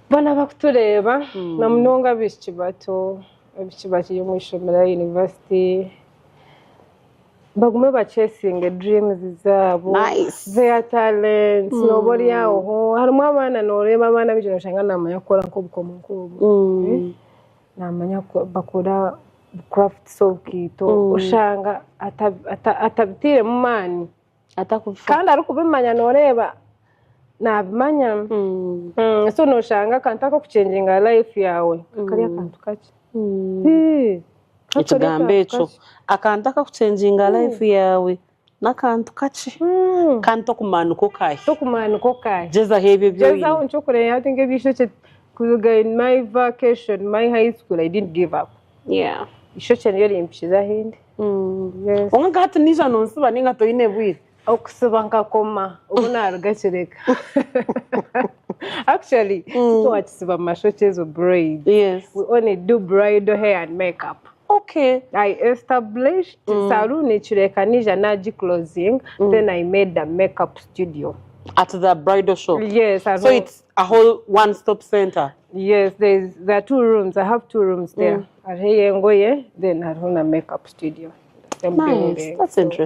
Boona abakutureeba na munonga abaishiki bato, abaishiki bakiri omu ishomero aha university, bagume bachasinge dreams zaabo, Nice. their talents, nooba ori aho, harimu abaana nooreeba abaana baingi nooshanga naamanya kukora nk'obukomo nk'obu, naamanya bakora crafts obukaito, oshanga atabiteiremu maani. Atakubifaho. Kandi arikubimanya nooreeba naabimanya. So nooshanga akantu ak'okuchenjinga life yaawe kari akantu kakye. Kari Ekigambo akantu ekyo kakye. Akantu akakuchenjinga life yaawe n'akantu kakye kandi tokumanya niko kahi. Tokumanya niko kahi. Gyezaho ebyo ebi Gyezaho oine. nikyo okureeba hati nk'eby'eishokye kuruga in my vacation, my high school, I didn't give up. Eishokye niryo rimpikize ahu ndi. Yes. Kwonka nka hati naija nonsiba ninga toine bwire? Okusiba nkakoma obu naruga Kireka. Actually, titwakisiba mashokye ezo braids. We only do bridal hair and makeup. I established saloon Kireka naija nagi closing, then I made a makeup studio. At the bridal shop? Yes. So it's a whole one stop center? Yes, there are two rooms. I have two rooms there. Hariho ey'engoye, then hariho na makeup studio. Same Nice. building. That's interesting.